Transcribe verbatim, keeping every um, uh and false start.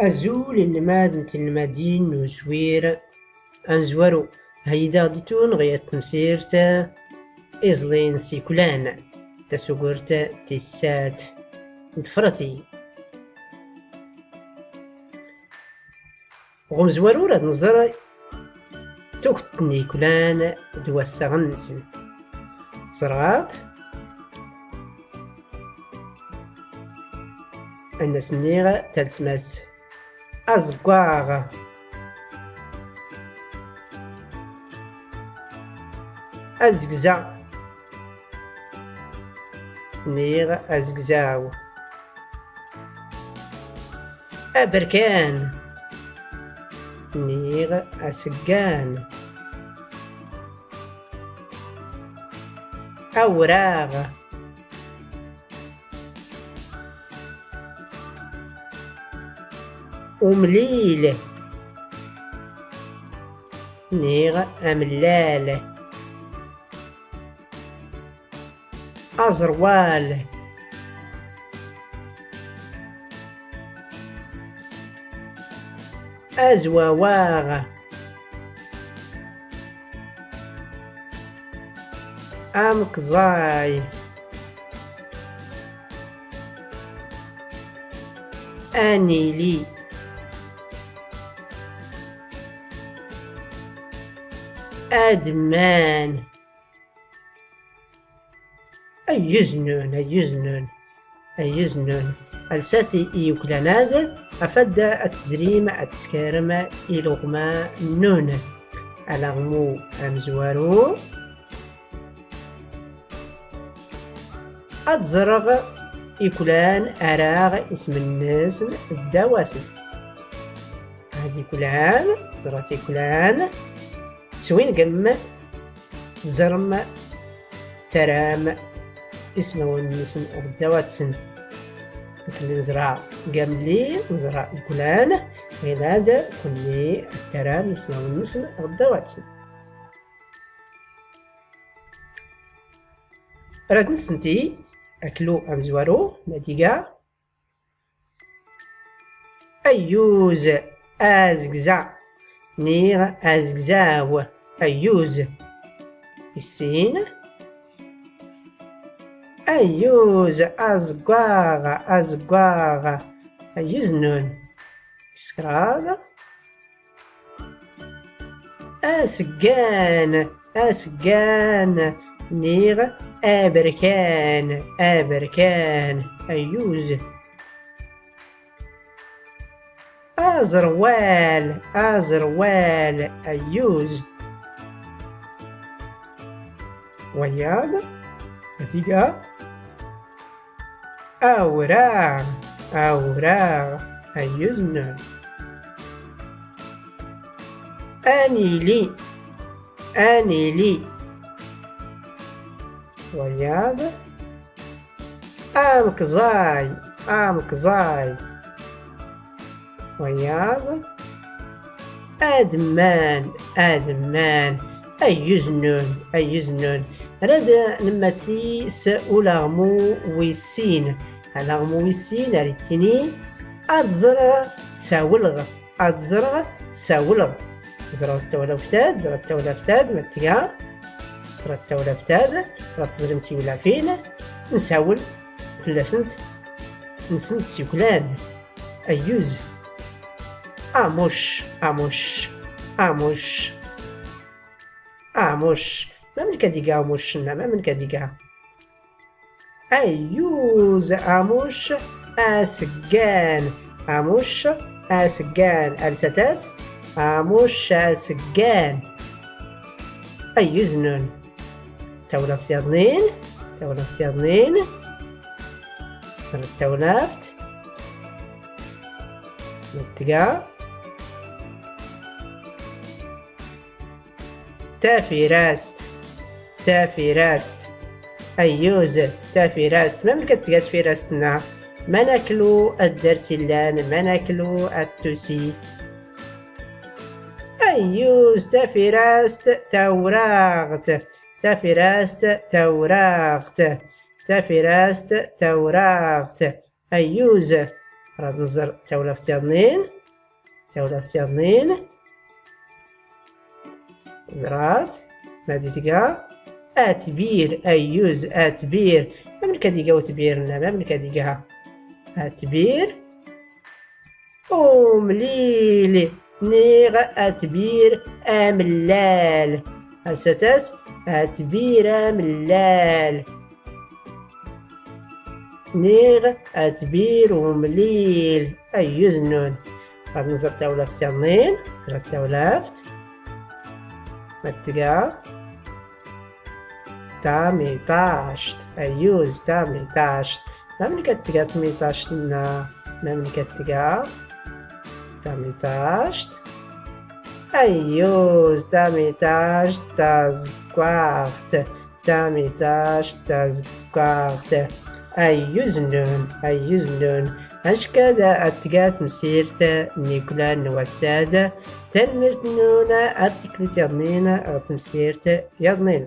Azul inelmaden d tinelmadin n uswir amezwaru. Hayyi daɣ ditun ɣer temsirt iẓlin s iklan, tasugurt tis sat n tefrati. Ɣ umezwaru rad nẓer tugt n iklan d wassaɣen-nsen. Ẓrat. Ad as-nniɣ talsmas. Azeggaɣ. Azegza. Niɣ azegzaw. Aberkan. Niɣ aseggan. Awraɣ. Umlil. Niɣ amellal. Aẓerwal. Azwawaɣ. Amekẓay. Anili. Ademman. Ayyuz nnun, ayyuz nnun, ayyuz nnun. Alsat i, i yuklan ad, afad ad tzrim ad tskarem iluɣma nnun. Alaɣmu amezwaru. Ad ẓreɣ iklan, araɣ isem-nsen ddaw-asen. Ad iklan, ẓrat iklan. Swingem, ẓrem, taram ismawen-nsen ɣ ddaw-atsen. Akken nẓra gamli, nẓra iklan, ɣilad kunni taram ismawen-nsen ɣ ddaw-atsen. Rad nsenti aklu amezwaru, ma d iga. Ayyuz, azegza, niɣ azegzaw, ayyuz. Issin. Ayyuz, azeggaɣ, azeggaɣ, ayyuz nnun. Is kraḍ. Aseggan, aseggan, niɣ aberkan, aberkan, ayyuz. Aẓerwal, aẓerwal, ayyuz. Wayaḍ, ad iga. Awraɣ, awraɣ, ayyuz nnun. Anili, anili. Wayaḍ. Amekẓay, amekẓay. Wayaḍ. Ademman, ademman. Ayyuz nnun, ayyuz nnun. Rad nemmati s ulaɣmu wis sin. Alaɣmu wis sin ar ittini ad ẓreɣ, sawleɣ. Ad ẓreɣ, sawleɣ. Ẓrat tawlaft-ad, ẓrat tawlaft-ad, ma tga. Ẓrat tawlaft-ad, rad teẓrim tiwlafin. Nsawel fell-asent, nsent s iklan. Ayyuz. Amuc, amuc, amuc. Amuc. Mamnk ad iga amuc-nna? Mamnk ad iga? Ayyuz, amuc aseggan. Amuc aseggan. Alsat-as. Amuc aseggan. Ayyuz nnun. Tawlaft yaḍnin. Tawlaft yaḍnin. Tawlaft. Ma tga? Tafirast. Tafirast. Ayyuz, tafirast. Mamnk ad tga tfirast-nna? Man aklu ad dars illan, man aklu ad tusi? Ayyuz, tafirast tawraɣt. Tafirast tawraɣt. Tafirast tawraɣt. Ayyuz. Rad nẓer tawlaft yaḍnin. Tawlaft yaḍnin. Ẓrat. Mad i tga? Atbir, ayyuz, atbir. Mamnk ad iga utbir-nna, mamnk ad iga? Atbir umlil, niɣ atbir amellal. Alsat-as, atbir amellal. Niɣ atbir umlil. Ayyuz nnun. Ad nẓer tawlaft yaḍnin. Ẓrat tawlaft. Mad tga? Tamiṭact. Ayyuz, tamiṭact. Mamnk ad tga tmiṭact-nna? Mamnk ad tga? Tamiṭact. Ayyuz, tamiṭact tazeggaɣt. Tamiṭact tazeggaɣt. Ayyuz nnun, ayyuz nnun. Ackad ad tga tmsirt n iklan n wass-ad. Tanmmirt nnun ar tiklit yaḍnin ɣ tmsirt yaḍnin.